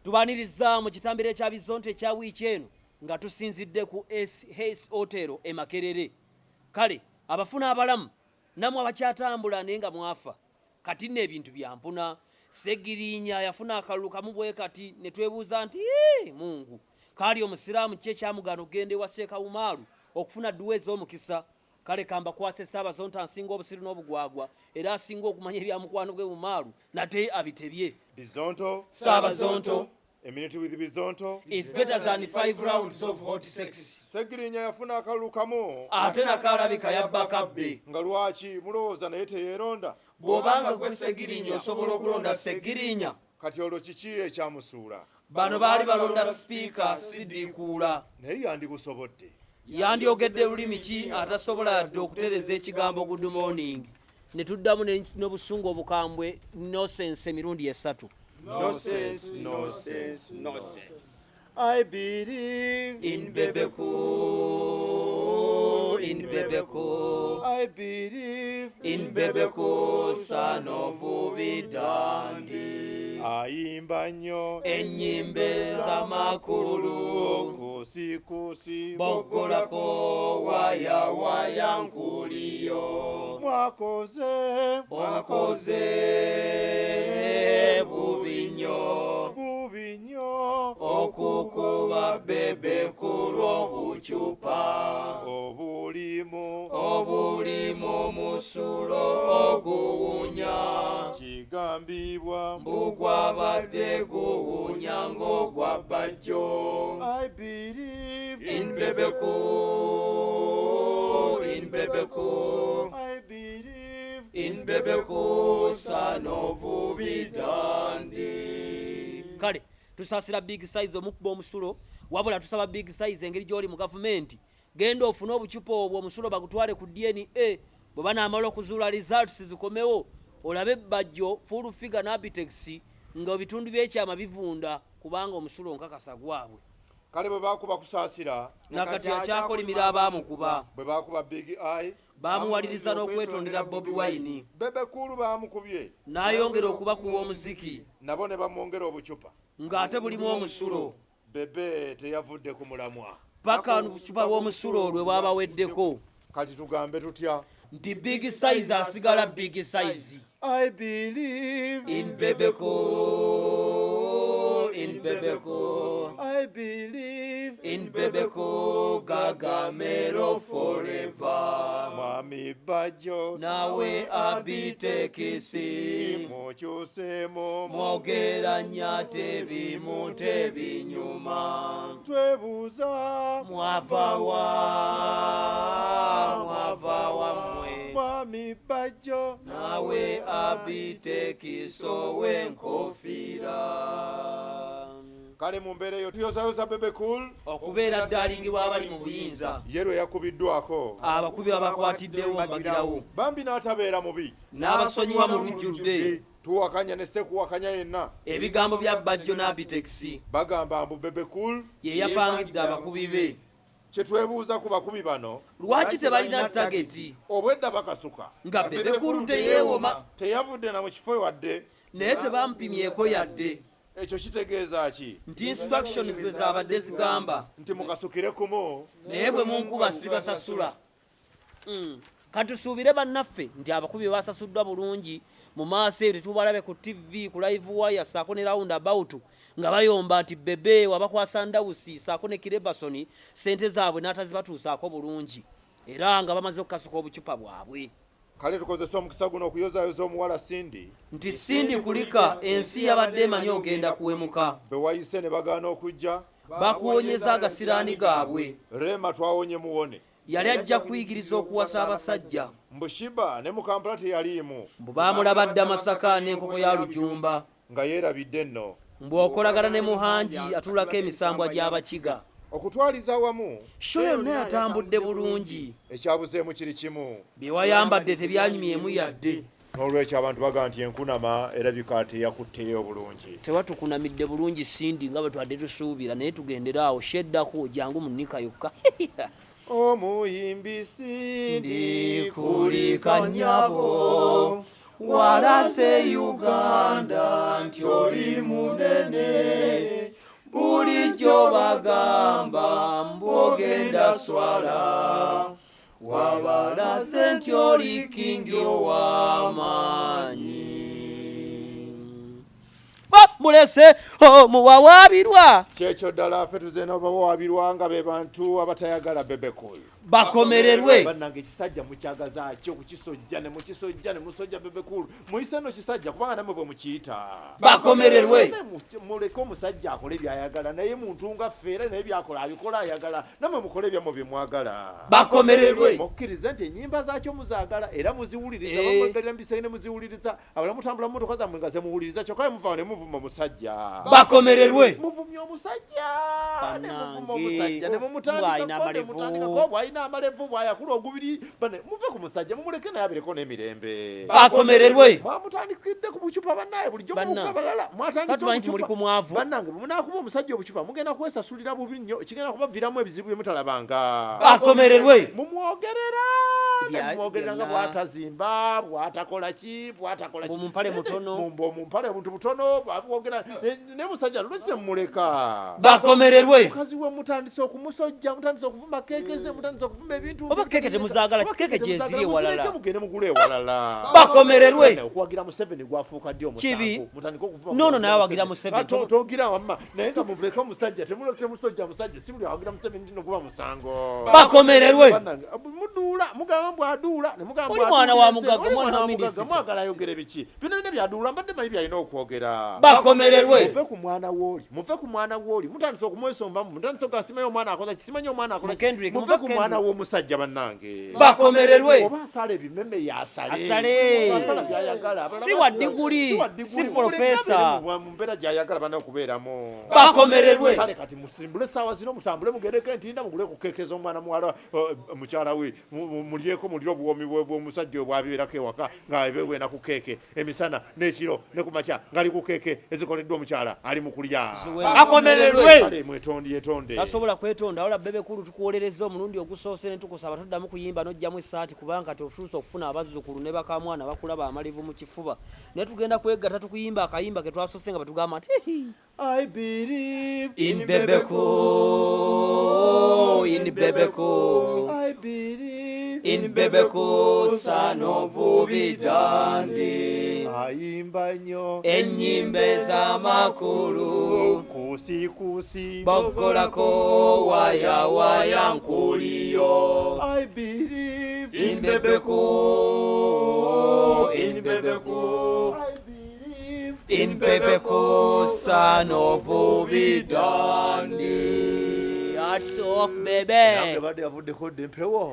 Tubaniriza mu kitambiro ekya Bizonto ekya wiiki eno nga tusinzidde ku SH Hotel e Makerere. Kale abafu n'abalamu namwe abakyatambula naye nga mwafa kati nno ebintu byampuna. Ssegiriinya yafuna akalulu kamu bwe kati ne twebuuza nti ii Mungu kaali Omusiraamu ki ekyamugaana okugenda ewa Seeka Umaaru okufuna dduwa ez'omukisa. Kale kambakwase Ssaabazonto ansinga obusiru n'obugwagwa era asinga okumanya ebya mukwano gwe Umaaru nate abitebye. Bizonto. Ssaabazonto. A minute with Bizonto is better than 5 rounds of hot sex. Ssegirinya yafuna akalulu kamu ate nako alabika yabba kabbe. Nga lwaki mulowooza naye teyeeronda? Bw'oba nga gwe Ssegirinya osobola okulonda Ssegirinya. Kati olwo kiki ekyamusuula? Bano baali balonda sipiika si ddiikuula. Naye yandibusobodde. Yandyogedde lulimi ki atasobola yadde okutereza ekigambo good morning ne tuddamu n'obusungu obukambwe nosense emirundi esatu. Nonsense, nonsense, nonsense. I believe in Bebe Cool, in Bebe Cool. I believe in Bebe Cool, son of Bidandi. Ayimba nnyo ennyimbe z'amakulu kusi kusi boggolako waya waya nkuliyo mwakoze mwakoze bubi nnyo bubi nnyo okukuba Bebe Cool obucupa obulimu obulimu musulo oguwunya kigambibwa mbu gwabadde guwunya ng'ogwa Bajjo. I believe in Bebe Cool, in Bebe Cool. I believe in Bebe Cool, son of Bidandi. Kale tusaasira Big Size omukuba omusulo, wabula tusaba Big Size engeri gy'oli mu gavumenti genda ofune obucupa obwo omusulo bagutwale ku DNA bwe banaamala okuzuula results zikomewo olabe Bajjo Full Figure n'Abitex nga ebitundu by'ekyama bivunda kubanga omusulo nkakasa gwabwe. Kale bwe baakuba Kusaasira nakati akyakolimira abaamukuba. Bwe baakuba Big Eye baamuwaliriza n'okwetondera Bobi Wine. Bebe Cool baamukubye n'ayongera okubakuba omuziki nabo ne bamwongera obucupa ng'ate bulimu omusulo. Bebe teyavudde ku mulamwa paka obucupa bw'omusulo olwe bwabaweddeko. Kati tugambe tutya nti Big Size asigala Big Size. I believe in Bebe Cool, in Bebe Cool. I believe in Bebe Cool, Gagamero forever. Mwami Bajjo nawe Abitekisi mukyusemu mwogera nnyo tebimu tebinyuma twebuuza mwavawa mwavawa mmwe Mwami Bajjo nawe Abitekiso w'enkofiira. Kale mu mbeera eyo tuyozayoza Bebe Cool okubeera ddalingi w'abali mu buyinza. Ye lwe yakubiddwako abakubi babakwatiddewo mbagirawo bambi n'atabeera mubi n'abasonyiwa mu lujjudde. Tuwakanya ne sekuwakanya yenna ebigambo bya Bajjo n'Abitex bagamba mbu Bebe Cool ye yapangidde abakubi be. Kye twebuuza ku bakubi bano lwaki tebalina tageti obwedda bakasuka nga Bebe Cool teyeewoma teyavudde na mu kifo wadde naye tebampimyeko yadde. Ekyo kitegeeza ki? Nti instructions bwe zaabadde zigamba nti mukasukire kumu naye bwe munkuba sibasasula. Katusuubire bannaffe nti abakubi basasuddwa bulungi mu maaso eyo tetubalabe ku TV ku live wire ssaako ne round about nga bayomba nti Bebe wabakwasa Ndawusi ssaako ne Kirebasoni ssente zaabwe n'atazibatuusaako bulungi era nga bamaze okukasuka obucupa bwabwe. Kale tukozese omukisa guno okuyozaayoza omuwala Cindy. Nti Cindy kulika ensi yabadde emanyi ogenda kuwemuka. Be wayise ne bagaana okujja. Bakuwonyeza agasiraani gaabwe. Rema twawonye muwone. Yali ajja kuyigiriza okuwasa abasajja. Mbu Shiba ne mu Kampala teyaliimu. Mbu baamulaba dda Masaka n'enkoko ya Lujumba. Nga yeerabidde nno. Mbu okolagana ne Muhangi atuulako emisambwa gy'Abakiga. Okutwaliza awamu. Sho yonna yatambudde bulungi. Ekyabuzeemu kiri kimu. Bye wayambadde tebyanyumyemu yadde. N'olwekyo abantu bagamba nti enkunama erabika teyakutteyo bulungi. Tewatukunamidde bulungi Cindy nga bwe twadde tusuubira naye tugendere awo sheddako jangu mu nnika yokka. Omuyimbi Cindy kulika nnyabo. Walase Uganda nti oli munene, bulijjo bagamba mbwogenda swala, wabalase nti oli kingi ow'amaanyi. Mulese omuwawaabirwa. Kyekyo ddala, ffe tuze n'abawawaabirwa nga be bantu abatayagala Bebe Cool. Bakomererwe. Bannange, ekisajja mukyagaza ki okukisojja ne mukisojja ne musojja Bebe Cool? Muyise no kisajja, kubanga nammwe bwe mukiyita. Bakomererwe. Muleke omusajja akole byayagala, naye muntu nga ffe, era naye byakola abikola ayagala. Nammwe mukole ebyammwe bye mwagala. Bakomererwe. Mukkirize nti ennyimba zaakyo muzaagala era muziwuliriza. Bamwegalira mu bisenge ne muziwuliriza, abalala mutambula mu motoka zammwe nga zemuwuliriza, kyokka muva ne muvuma omusajja. Bakomererwe. Muvumye omusajja ne muvuma Bannange, omusajja ne bw'alina mumutandikako ne amalevu. mutandikako bw'alina amalevu, bw'ayakula ogubiri. Bane, muve ku musajja, mumuleke naye abeereko n'emirembe. Bakomererwe. Mwamutandikidde ku bucupa, bannaye, bulijjo Banna. mubukuba balala, mwatandise Katumanyi nti muli obucupa. ku mwavu. Bannange, bwe munaakuba omusajja obucupa, mugenda kwesasulira bubi nnyo, kigenda kubaviiramu ebizibu bye mutalabanga. Bakomererwe. Mumwogerera nemumwogerera nga Byonna. bw'atazimba, bw'atakola ki, bw'atakola ki. Mbu mumpale mutono. Mbu mumpale buntu butono bwogera ne musajja, lwaki temumuleka? Bakomererwe. Mukazi we mutandise okumusojja, mutandise okuvuma keeke ze, mutandise okuvuma ebintu. Oba keeke temuzaagala, Oba keeke gyeziri temuzaagala, ewalala. muzireke mugende mugule ewalala. Bakomererwe. Okuwagira Museveni gwafuuka ddi omusango? Kibi. Mutandike okuvuma. No, no, naye awagira Museveni. Ah, togira wamma, naye nga muvuleke omusajja, temusojja musajja. Si buli awagira Museveni ndino kuba musango. Bakomererwe. Bannange, muduula, mugamba mbu aduula, ne mugamba Oli mbu mwana aduula wa ensi, mugagga, oli mwana mwana wa wa mugagga, minisita. mwagala ayogere biki? Bino bina byaduula, mbadde manyi byalina okwogera. Bakomererwe. Muve ku mwana wooli, muve ku mwana wooli. Mutandise okumwesombamu, mutandise okuga simanyi omwana akola ki, simanyi omwana akola ki. Kendrick, Muve muve ku mwana Kendrick. w'omusajja, bannange. Bakomererwe. Oba asala ebimeme, yasale. Asale. Oba asala byayagala. Abalala Si wa diguli, si wa diguli. si Muleke professor. abeere mu mbeera gyayagala bana okubeeramu. Bakomererwe. Kale kati musimbule essaawa zino, mutambule mugendeko entinda, mugule ku keeke z'omwana muwala, mukyala we, mulyeko, mulye obuwoomi bw'omusajja oyo bwabibeerako ewaka, nga ebewena ku keeke emisana n'ekiro ne ku makya, ngali ku keeke ezikoleddwa omukyala ali mu kulya. Bakomererwe. Kale mwetonde, yetonde. Tasobola kwetonda. Wala Bebe Cool, tukuwolereza omulundi ogusoose ne tukusaba tuddamu kuyimba n'ojjamu essaati, kubanga kati otuuse okufuna abazzukulu ne bakamwana bakulaba amalevu mu kifuba, naye tugenda kwegatta tukuyimba akayimba ke twasoose nga batugamba nti "Hihi." I believe In Bebe Cool, in Bebe Cool, I believe in Bebe Cool, son of Bidandi. Ayimba nnyo Ennyimba ez'amakulu. Kusi kusi. Boggolako waya waya nkuliyo. I believe In Bebe Cool, in Bebe Cool, I believe in Bebe Cool, son of Bidandi. Hats off, Nange baby. badde yavuddeko dde empewo.